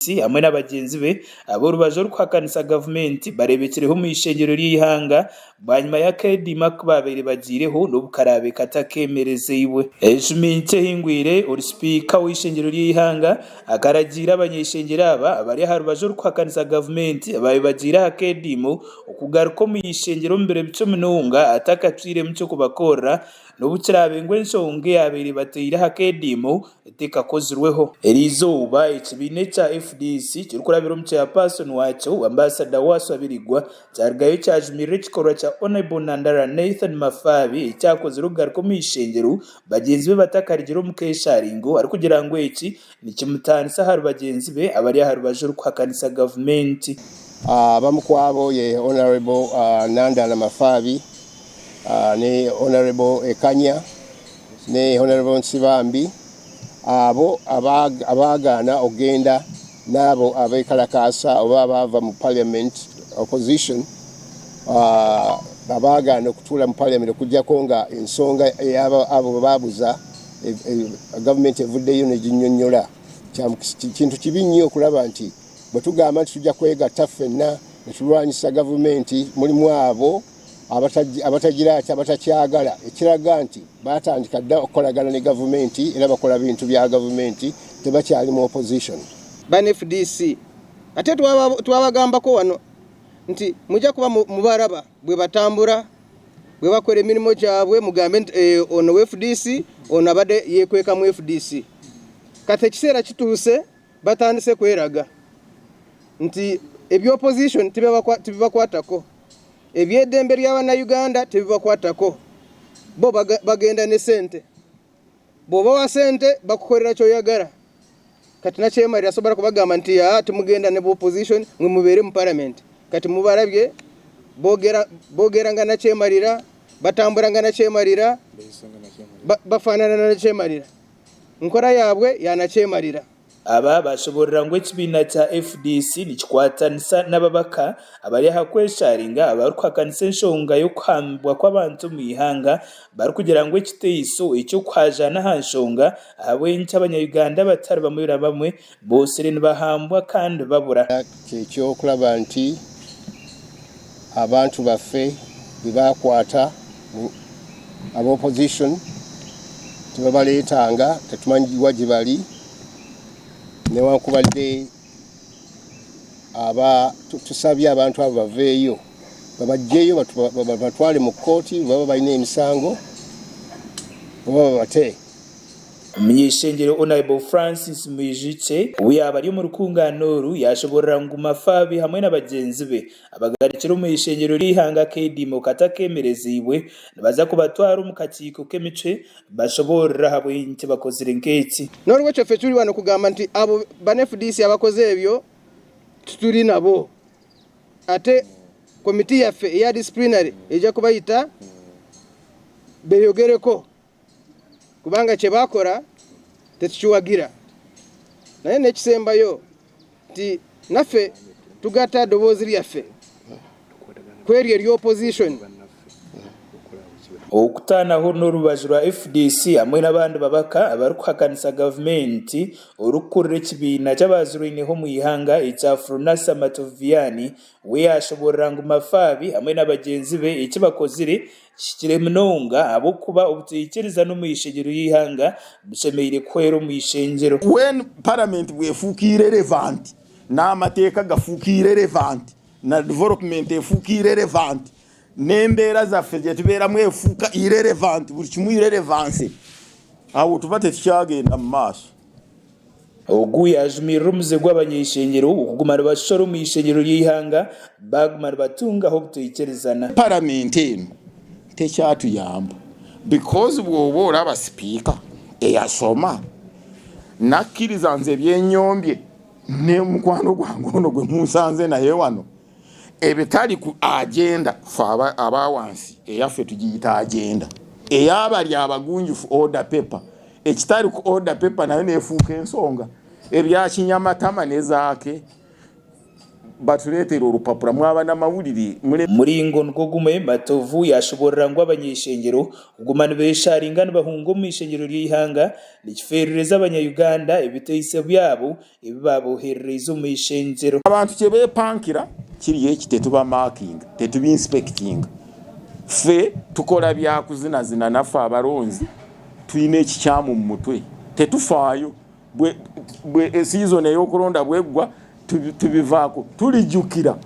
Hamwe na bagyenzi be ab'orubaju orikuhakanisa gavumenti bareebekireho omu ishengyero ry'eihanga bwanyima y'akeediimo aku baabaire bagiireho n'obu karaabe katakeemerezeibwe. Enshumi nkye ehingwire, ori sipiika w'eishengyero ry'eihanga akaragiira abanyeishengyero aba abari aha rubaju orikuhakanisa gavumenti abaabaire bagiire aha keediimo okugaruka omu ishengyero omu biro bikye munonga atakacwiremu ky'okubakorera n'obu kiraabe ngu enshonga eyaabaire ebateire aha keediimo tekakozirweho. Eriizooba, ekibiina ekya FDC kirikurabira omu Chairperson waakyo, Ambasada Wasswa Birigwa, kyarugayo kyajumirira ekikorwa kya Hon. Nandala Nathan Mafabi ekyakozire okugaruka omu ishengyero bagyenzi be batakarugire omu keesharingo arikugira ngu eki nikimutaanisa ahari bagyenzi be abari aha rubaju orikuhakanisa gavumenti. Abamu kwabo ye Hon. Nandala Mafabi ne Hon. Ekanya ne Hon. Nsibambi abo abaagaana okugenda n'abo abekalakaasa oba abaava mu parliament opposition abaagaana okutuula mu parliament okuggyako nga ensonga abo bebaabuza gavumenti evuddeyo neginyonyola. Kintu kibi nnyo okulaba nti bwetugamba nti tujja kwegatta ffenna netulwanyisa gavumenti mulimu abo abatagira ati abatakyagala ekiraga nti baatandika dda okukolagana ne gavumenti era bakola bintu bya gavumenti tebakyali mu opposition. Bana fdc ate twabagambako wano nti mujja kuba mubaraba bwebatambura bwebakora emirimo gyabwe mugambe nti eh, ono wa fdc ono abadde yekweka mu fdc kati ekiseera kituuse batandise kweraga nti ebya opposition tibibakwatako Eby'eddembe lya Bannayuganda tebibakwatako, bo bagenda ne ssente. Bw'obawa ssente bakukolera ky'oyagala. Kati nakyemalira asobola kubagamba nti aa temugenda ne opposition mwe mubeere mu palamenti. Kati mubalabye boogera boogera nga nakyemalira, batambura nga nakyemalira, bafaanana na nakyemalira. Nkora yaabwe ya nakyemalira. Aba bashoborora ngu ekibiina kya FDC nikikwatanisa n'ababaka abari aha kwesharinga abarikuhakanisa enshonga y'okuhambwa kw'abantu omu ihanga barikugira ngu ekiteiso eky'okuhajaana aha nshonga ahabw'enki abanya-Uganda abatari bamwe na bamwe bootsire nibahambwa kandi babura. Ky'ekyokuraba nti abantu baffe bebakwata aba opposition tibabaletanga tetumanyi wa gyebali newankubadde aba tusabye abantu abo baveeyo babajjeyo babatwale mu kkooti baba balina emisango oba babate. Omuny'eishengyero Hon. Francis Mwijukye obu yaaba ari omu rukungaano oru yaashoboorora ngu Mafabi hamwe na bagyenzi be abagarukire omu ishengyero ry'eihanga akediimo katakeemereziibwe nibaza kubatwara omu kakiiko k'emicwe bashoboorore ahabw'enki bakozire nk'eki. N'orwekyo ffe turi wano kugamba nti abo bana fdc abakoze ebyo tituri nabo ate komiti yaffe eya disciplinary eija kubayita beyogereko. Kubanga kye baakora titukiwagira. Naye n'ekisembayo nti naffe tugatta ddoboozi lyaffe ku eryo erya opposition. Okutaanaho n'orubaju rwa FDC hamwe n'abandi babaka abarikuhakanisa gavumenti, orikukurira ekibiina ky'abaazirwaineho omu ihanga ekya Fronasa Matoviani we yaashoboorora ngu Mafabi hamwe na bagyenzi be eki bakozire Kihikire munonga ahabw'okuba obutaikirizana omu ishengyero ry'eihanga bushemereire kuhwera omu ishengyero. When parliament bwefuuka irrelevant n'amateeka gafuuka irrelevant na development efuuka irrelevant n'embeera zaffe zetubeeramu efuuka irrelevant buri kimwe irrelevance aho tuba titukyagenda mu maaso. Ogu yaajumirira omuze gw'abanyeishengyero okuguma nibashora omu ishengyero ry'eihanga baaguma nibatungaho obutaikirizana. Paramenti enu tekyatuyamba because bwoba oraba sipiika eyashoma nakiriza nze byenyombye nemukwano gwange ono gwemunsanze naye wano ebitali ku agenda ffe abawansi eyaffe tugiyita agenda eyabali abagunjufu order paper ekitali ku order paper nayo nefuuka ensonga ebya kinyamatama ne zaake. Batureetere orupapura mwaba n'amawulire mure. Omuringo nigwo gumwe, Matovu yaashoboorora ngu abany'eishengyero kuguma nibeesharinga nibahunga omu ishengyero ry'eihanga nikifeerereza abanya-Uganda ebiteitso byabo ebi baabooherereize omu ishengyero. Abantu kye beepankira kiri eki tetubamarkinga, tetubiinsipekitinga. Ffe tukora bya kuzinazina naffe abaronzi twine ekikyamu omu mutwe. Tetufaayo. Bwe season ey'okuronda bw'eggwa tubivaako. Turijukira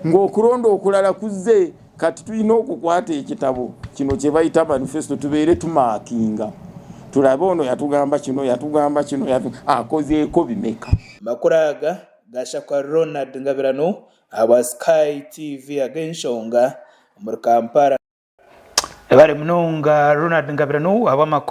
ngu okuronda okurara kuzze kati twine okukwata ekitabo kino kye bayita manifesto tubeere tumarkinga turabe ono yatugamba kino, yatugamba kino, akozeeko bimeka. Amakuru aga gashakwa Ronald Ngabirano ahabwa Sky TV ag'enshonga omuri Kampala. Webare munonga Ronald Ngabirano ahabw'amakuru.